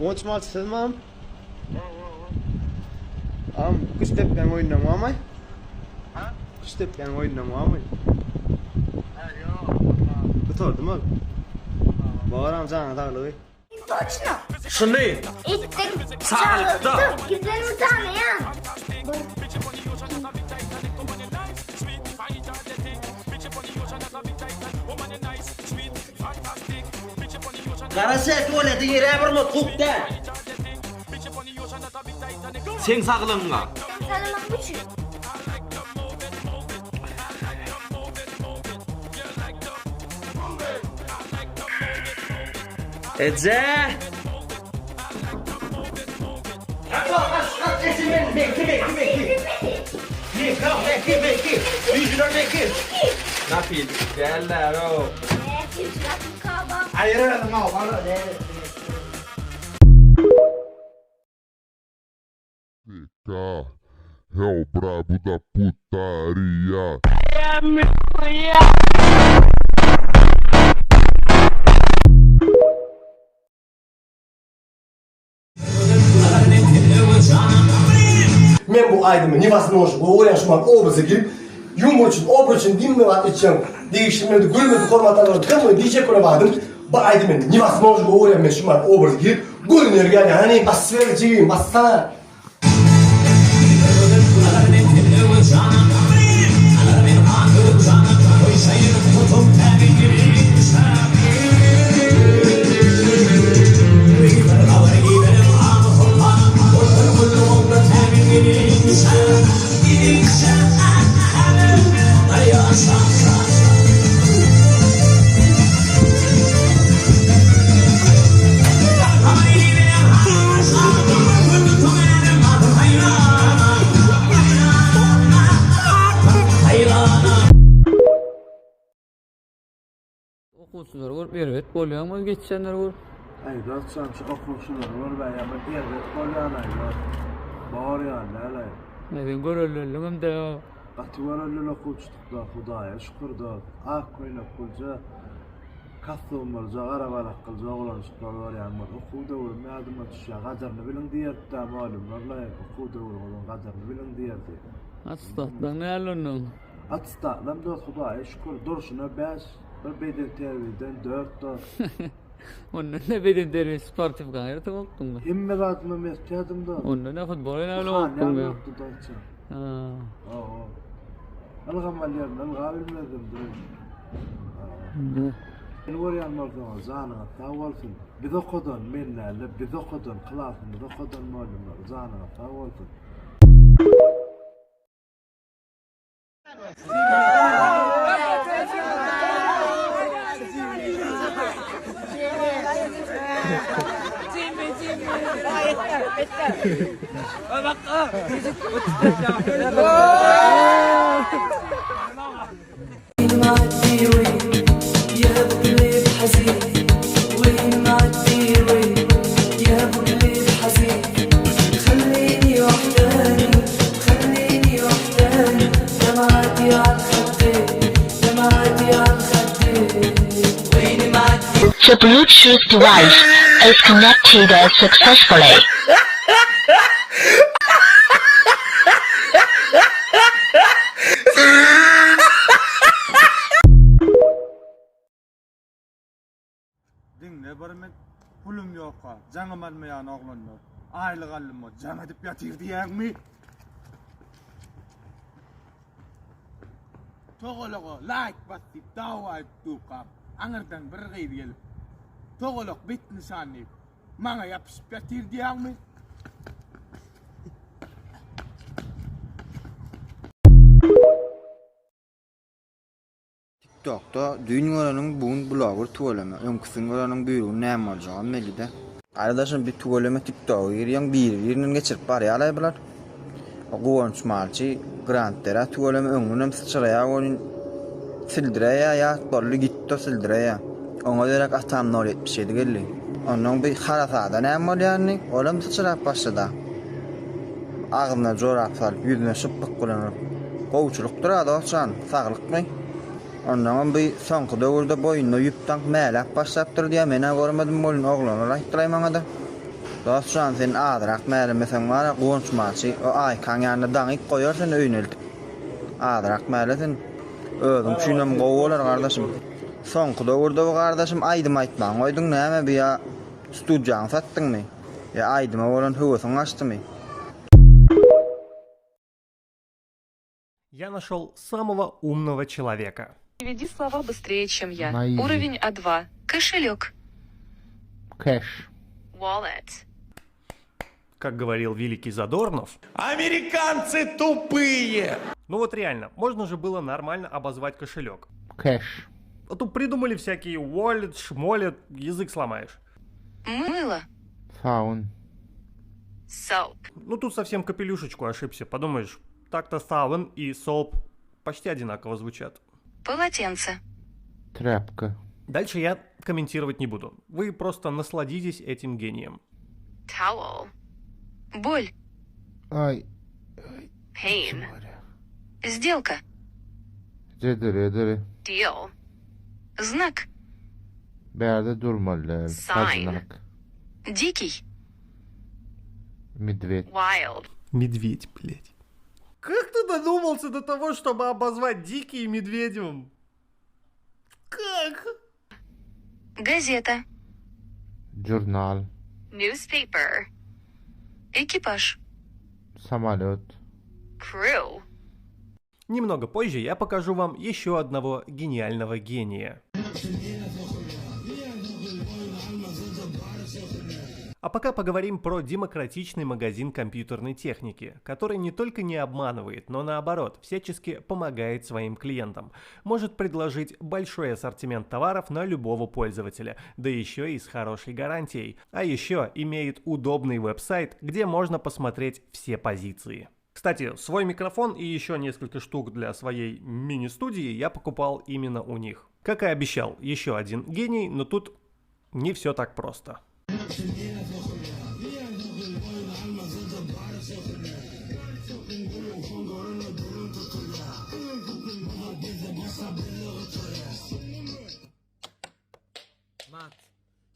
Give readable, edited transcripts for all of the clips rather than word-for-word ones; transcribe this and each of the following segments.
Guwanç malçy sizmi agam? Agam Küştdepdäň oýundan barmy? Ha? Küştdepdäň oýundan barmy? Ha, ýok. Gutardymy ol? Bar agam janyň saglygy. Toçno. Şuny. Etdim. Saglykda. Gizlenimi tanaýan. Garaşa tuwalete girä bir mut däl. Seň saglygyňa. Seň saglygyň üçin. Eje! PK é o brabo da putaria. Men bu aýdymy newozmojno gowy görýän şu mahaly obraza girip ýumor üçin obraz üçin diňle wagt içýän degişmeli gülmedi hormat almaly dymmy diýjek bolan badym bu aýdymy men newozmojno gowy görýän men şu mahaly obraza girip gülüner gelýän hany basber jigim bassana. Okuwçylary görüp erbet bolýaňmy geçýänleri görüp? Aý dostjan şu okuwçylary görüp ýaman erbet bolýan-aý dost. Bor ýaly däl-aý. Sen görelliliňem dä. Gaty görellili okuwçydykda Hudaýa şükür dost. Ak köýnek gülje, kostum bolja, gara balak gylja oglanjyklar görýän bol. Okuw döwrüm ýadyma düşýär. Gadyryny biliň diýerdi-dä mugallymlar-laý. Okuw döwrüňiziň gadyryny biliň diýerdi. Atstatlaň näl onnoň? Atstatlam dost Hudaýa şükür durşuna bäş, bir bedenterbiýeden dört dost. Ondan ne bedenterbiýe sportiwka ýerde bolupdyňmy? Hemme zadymam etýärdim dost. Onda ne futbol oýnaly Utanýan bolupdyňmy? ýokdy dostjan. Ha. Hawa. Ylgamaly ýerinde ylgabilmezdim durun. Meni görýän bolsaňyz janyňyz sag bolsun. Biz okadan men dälde biz okadan klasymyz okadan mugallymlar janyňyz sag bolsun. The Bluetooth device is connected successfully. Diňle bir men pulum ýokka jaňym almaýan oglanlar aýlyk aldym jaň edip ýatyr diýýäňmi? Togalaga laýk bas diýip dawa edip durkam aňyrdan bir gyz gelip Togalak betnyşan diýip maňa ýapyşyp ýatyr diýýäňmi? Tiktokda düýn göreniň bu gün bloger tüweleme, öňküsini göreniň birigün näme boljagam belli däl. Gardaşym bir tüweleme tiktoga girýäň biri birinden geçirip barýalaý bular. Guwanç malçy Grand derä tüweleme öňünem syçraýar welin sildireýär ýat boldy gitdi sildireýär. Oňa derek atam nol 77 geldi. Onnoň bir harasada näme bolýanyny olam syçrap başlada. Agzyna jorap salyp ýüzüne şypbyk bilen urup. Gowçulykdyr-a dost jan, saglykmy? Onnoňam bi soňky döwürde boýnuna ýüp daňyp mäläp başlapdyr diýýär, men-ä görmedim welin oglanlar aýtdylaý maňa-da. Dost jan sen azyrak mälemeseň bara Guwanç malçy o Aýkaň ýanyna daňyp goýar seni öýüne eltip. Azyrak mäle sen. Özüň üçinem gowy bolar gardaşym. Soňky döwürde bu gardaşym aýdym aýtmaň goýduň näme bu ýa studiýaňy satdyňmy? Ýa aýdyma bolan höwesiň gaçdymy? Я нашел самого умного человека. Переведи слова быстрее, чем я. Уровень А2. Кошелек. Кэш. Wallet. Как говорил великий Задорнов, Американцы тупые! Ну вот реально, можно же было нормально обозвать кошелек. Кэш. А то придумали всякие wallet, шмолет, язык сломаешь. Мыло. Фаун. Soap. Ну тут совсем капелюшечку ошибся, подумаешь, так-то саван и soap почти одинаково звучат. Полотенце. Тряпка. Дальше я комментировать не буду. Вы просто насладитесь этим гением. Towel. Боль. Aý. Pain. Сделка. Jedele edeli. Deal. Знак. Bärde durmaly däl. Sign. Znak. Дикий. Medwed. Wild. Медведь, блядь. Как ты додумался до того, чтобы обозвать Дикий медведем? Как? Газета. Žurnal. Newspaper. Экипаж. Samolýot. Crew. Немного позже я покажу вам еще одного гениального гения. А пока поговорим про демократичный магазин компьютерной техники, который не только не обманывает, но наоборот, всячески помогает своим клиентам. Может предложить большой ассортимент товаров на любого пользователя, да еще и с хорошей гарантией. А еще имеет удобный веб-сайт, где можно посмотреть все позиции. Кстати, свой микрофон и еще несколько штук для своей мини-студии я покупал именно у них. Как и обещал, еще один гений, но тут не все так просто. Mat.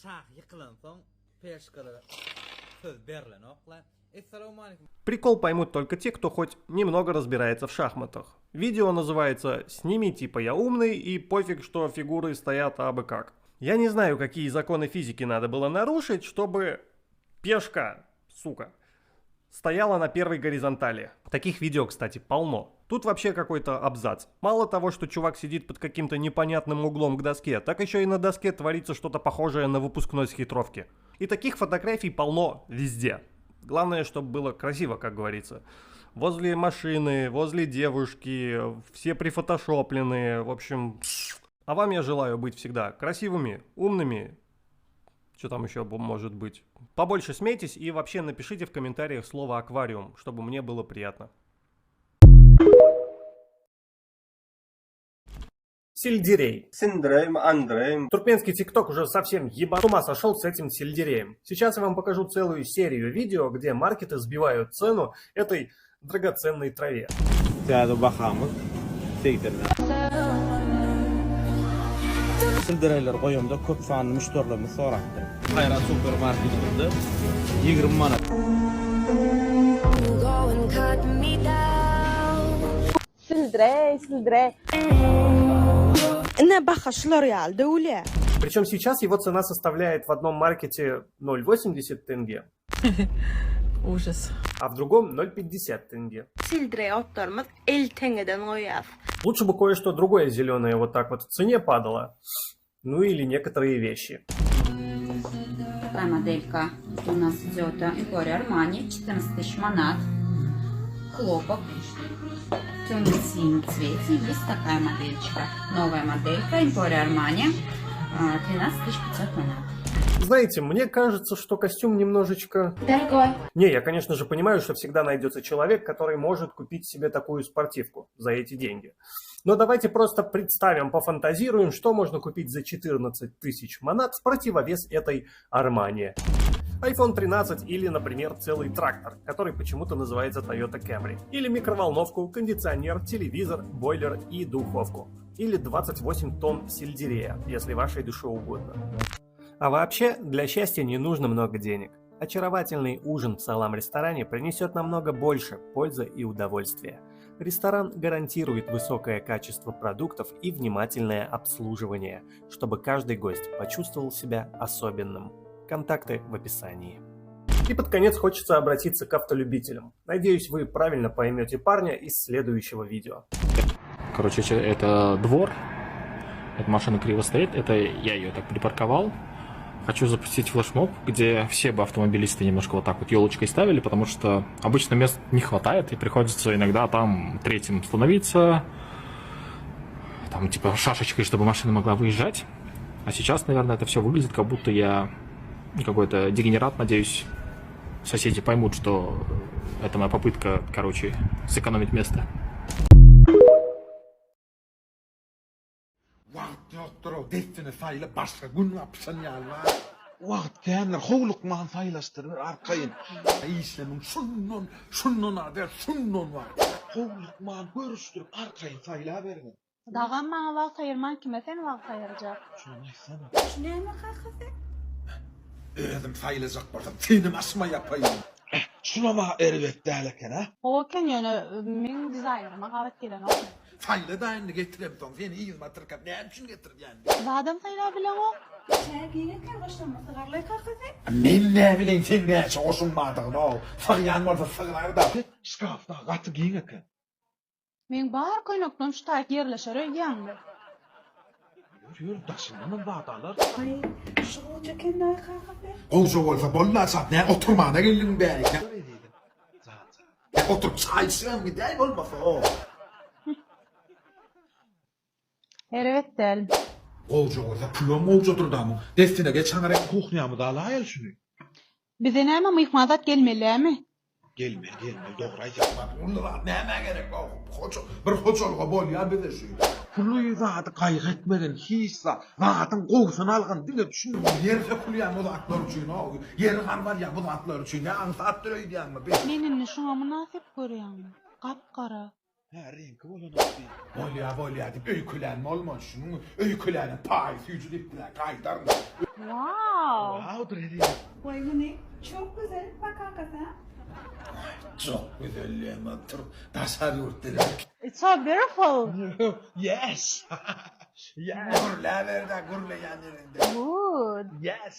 Şah ýykylansoň peşkalara söz berlenok-la. Essalawmaleýkim. Прикол поймут только те, кто хоть немного разбирается в шахматах. Видео называется «Сними, типа я умный и пофиг, что фигуры стоят абы как». Я не знаю, какие законы физики надо было нарушить, чтобы пешка, сука, стояла на первой горизонтали. Таких видео, кстати, полно. Тут вообще какой-то абзац. Мало того, что чувак сидит под каким-то непонятным углом к доске, так еще и на доске творится что-то похожее на выпускной с хитровки. И таких фотографий полно везде. Главное, чтобы было красиво, как говорится. Возле машины, возле девушки, все прифотошопленные, в общем... А вам я желаю быть всегда красивыми, умными, что там еще может быть. Побольше смейтесь и вообще напишите в комментариях слово аквариум, чтобы мне было приятно. Сельдерей. Sindireým, andyraýyn. Туркменский тикток уже совсем еба с ума сошел с этим сельдереем. Сейчас я вам покажу целую серию видео, где маркеты сбивают цену этой драгоценной траве. Täze bahamyz 80. Sildireýleri goýamda köp sanly müşderilerimiz sorapdyr. Haýrat supermarketimizde 20 manat. Sildireý, sildireý. Ine baha şular ýaly döwülýär. Причем сейчас его цена составляет в одном маркете 0,80 тенге, Ужас. а в другом 0,50 тенге. Sildireý otlarymyz 50 teňňeden goýýas. Лучше бы кое-что другое зеленое вот так вот в цене падало. Ну или некоторые вещи. Такая моделька у нас идет Emporio Armani, 14 тысяч манат. Хлопок в темно-синем цвете. Есть такая модельчика. Новая моделька Emporio Armani, 13 500 манат. Знаете, мне кажется, что костюм немножечко... Дорогой. Не, я, конечно же, понимаю, что всегда найдется человек, который может купить себе такую спортивку за эти деньги. Но давайте просто представим, пофантазируем, что можно купить за 14 тысяч манат в противовес этой Армани. iPhone 13 или, например, целый трактор, который почему-то называется Toyota Camry. Или микроволновку, кондиционер, телевизор, бойлер и духовку. Или 28 тонн сельдерея, если вашей душе угодно. А вообще, для счастья не нужно много денег. Очаровательный ужин в Салам-ресторане принесет намного больше пользы и удовольствия. Ресторан гарантирует высокое качество продуктов и внимательное обслуживание, чтобы каждый гость почувствовал себя особенным. Контакты в описании. И под конец хочется обратиться к автолюбителям. Надеюсь, вы правильно поймете парня из следующего видео. Короче, это двор. Эта машина криво стоит. Это я ее так припарковал. Хочу запустить флешмоб, где все бы автомобилисты немножко вот так вот елочкой ставили, потому что обычно мест не хватает, и приходится иногда там третьим становиться, там типа шашечкой, чтобы машина могла выезжать. А сейчас, наверное, это все выглядит, как будто я какой-то дегенерат, надеюсь, соседи поймут, что это моя попытка, короче, сэкономить место. Wagt ýokdur-ow, dessine saýla, başga gün gapyşan ýaly bar. Wagt kändir, howlukman saýlaşdyryber arkaýyn. Işlemiň şundan, şundan a däl, şundan bar. Howlukman görüşdirip arkaýyn saýlabergin. Dagam maňa wagt aýyrman kime sen wagt aýyrjak. Şuny aýtsana. Şu näme kakasy? Özüm saýlajak bolsam senem aşma ýapaýyn. Şulam-a erbet däl eken-a. Gowy eken ýöne meň dizaýneryma gabat gelenok. Saýla-da indi getiremsoň seni yzyma tirkäp näme üçin getirýän. Zadam saýlabileňok. Çäge giň eken goşlanma sygarlaý kakasy. Men näbileýin seň näçe goşuň bardygyny-ow. Sygýan bolsa sygrar-da. Şkaf-da gaty giň eken. Meň bar köýneklerim şu taýyk ýerleşer öýdýäňmi? Ýör, ýör, daşyndanam zat alar. Aý, şu gowja eken-laý kakasy. Gowja bolsa boldy-la çat, nä oturmana geldiň bärik? Oturyp çaý içibem gidäý bolmasa. Erbet däl. Gowja bolsa pulam gowjadyr-da muň. Dessine geç aňryk kuhnýamyza alaýaly şuny. Bize näme myhman zat gelmeliämi? Gelmeli gelmeli dogry aýdýaň. Uly zat nämä gerek o hoja bir hojalyga bolýa bize şu. Puly zady gaýgy etmegin hiç zat. Zadyň gowusyny algyn diňe düşün. Ýer sökülýän bu zatlar üçin o ýeri galbarýa bu zatlar üçin nä aňsatdyr öýdýäňmi bi. Men indi şuňa mynasyp görýäňmi? Gap-gara. Hä reňki bolanok diý. Bolýa bolýa diýip öýkelän bolma şunuň öýkeläniň paýy süýji diýipdiler gaýdaryn. Wow. Wowdyr ezizim. Waý güni çok güzel bak kakasy. Çok güzel lema tur daşary ýurt dili. It's so beautiful. Yes. Yes. Gürläberdä gürleýän ýerinde. Good. Yes.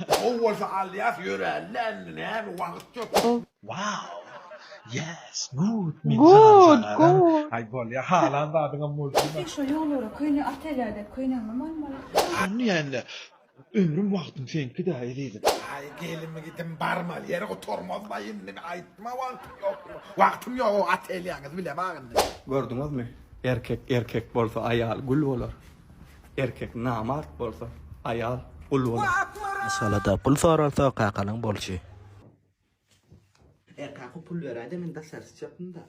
Gowy bolsa alýas ýöräli indi näme wagt ýok. Wow. Yes, good. Men Good, good. Aý bolýa, halan zadyňam bolsun. Sen şo ýollara köýnek atelýede köýnegimem almaly. Ony diýende ömrüm wagtym seňki-dä ezizim. Aý gelimi gidim barmaly ýeri gutarmazlaý indi aýtma wagtym ýok. Wagtym ýok o atelýaňyzy bilemok indi. Gördüňizmi? Erkek erkek bolsa aýal gül bolar. Erkek namart bolsa aýal gul bolar. Maşgalada pul soralsa kakanyň bolşy. E kaka pul beräýdä men daşary çykjakdym-da.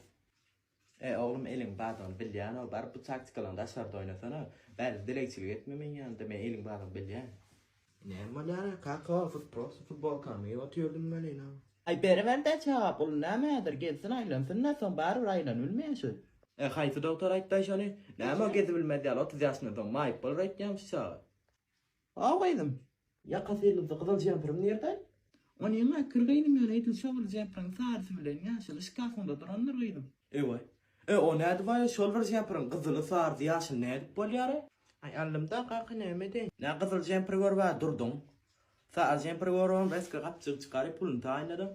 E oglum eliň bardygyny bilýän-ow baryp bu taktikalaryňy daşarda oýnasana. Bärde dilegçilik etme meň ýanymda men eliň bardygyny bilýän. Näme bolýar-a kaka prosto futbolkamy geýip otyrdym welin-a. Aý beriberdä çaga pul näme häzir gezsin aýlansyn-da soň barybir aýlanybilmeýär şu. E haýsy dogtor aýtdaý şony? Näme o gezibilmez ýaly 30 ýaşyndan soň maýyp bolar öýtýäňmi şu çaga? Haw gyzym. Ýakasy ýyldyzly gyzyl jempirim nirde? Onyň-a kir gyzym ýöne edil şo bir jempiriň sarysy bilen ýaşyly şkafyňda durandyr gyzym. Ewaý. E, o nädip-aý, şol bir jempiriň gyzyly, sarysy, ýaşyly nädip bolýar-a? Aý, aldym-da, kaka, näme edeýin? Nä gyzyl jempiri görüb-ä durduň. Sary jempiri görübem reske gapjygy çykaryp, puluny taýynladyň.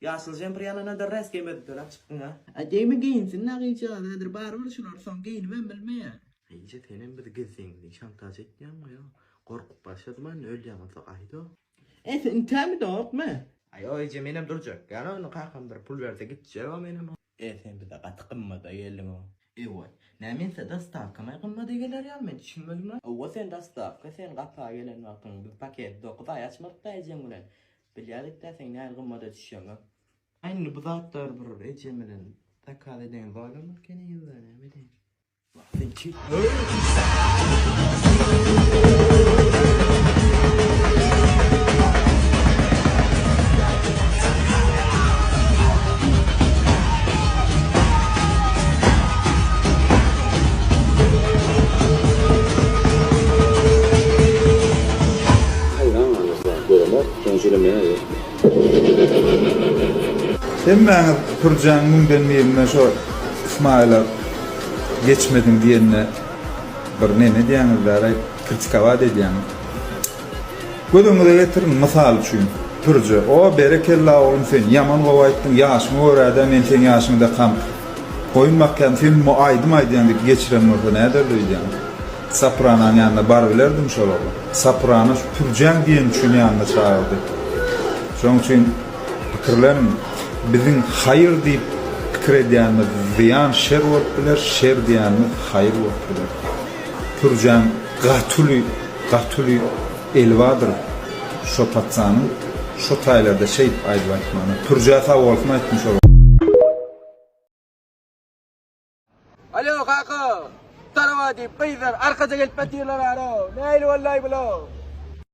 Ýaşyl jempir ýanynda-da reske emedip töläp çykdyň-a. Aý, degme geýinsin-dä gyzjagaz, häzir barybir şular soň geýnibem bilmeýär. Eje senem bizi gizliňden şantaž etýäňmi ýa? Gorkup başladym indi ölýän bolsak aýda. E sen intämi dokmy? Aý o eje menem durjak ýaly onda kakam bir pul berse gitjeg-a menem. E sen bize gaty gymmada geldiň-ow. Ewa, näme inse dostawkam aý gymmada geler ýaly men düşünmedim-le. Hawa sen dostawka sen gapa gelen wagtyň biz paketi 9 aý açmadyk-da ejeň bilen. Bilýädik-dä seň nähili gymmada düşjegiňi. Aý indi bu zatlar bir ejem bilen zakaz edeňiz bolarmykan-da näme edeýin. Haýran galýarsyň, göremok, soň şeýle men-ä ýok. Hemmäňiz Pürjäň müňden birinde şo Ysmaýyla geçmediň diýenine bir neme edýäňiz bäraý kritikowat edýäňiz. Göz öňüňize getiriň mysal üçin Pürje o berekella oglum sen ýaman gowy aýtdyň ýaşyňa görädä men seň ýaşyňdakam goýun bakýan sen bu aýdym aýdýaň diýip geçiren bolsa näderdi öýdýäňiz. Sopranaň ýanyna barybilerdim şol oglan. Soprano şu Pürjäň diýeni üçin ýanyna çagyrdy. Şonuň üçin pikirleniň, biziň haýyr diýip pikir edýänimiz zyýan, şer bolup biler, şer diýýänimiz haýyr bolup biler. Pürjäň gaty uly, gaty uly eli bardyr şo patsanyň şo taýlarda şeýdip aýdyp aýtmagyna. Pürjä sag bolsun aýtdym şol. Alo kaka! Tarawa diýip gyzlar arkaja gelip batyrlar aro. Nähili boldaý bula?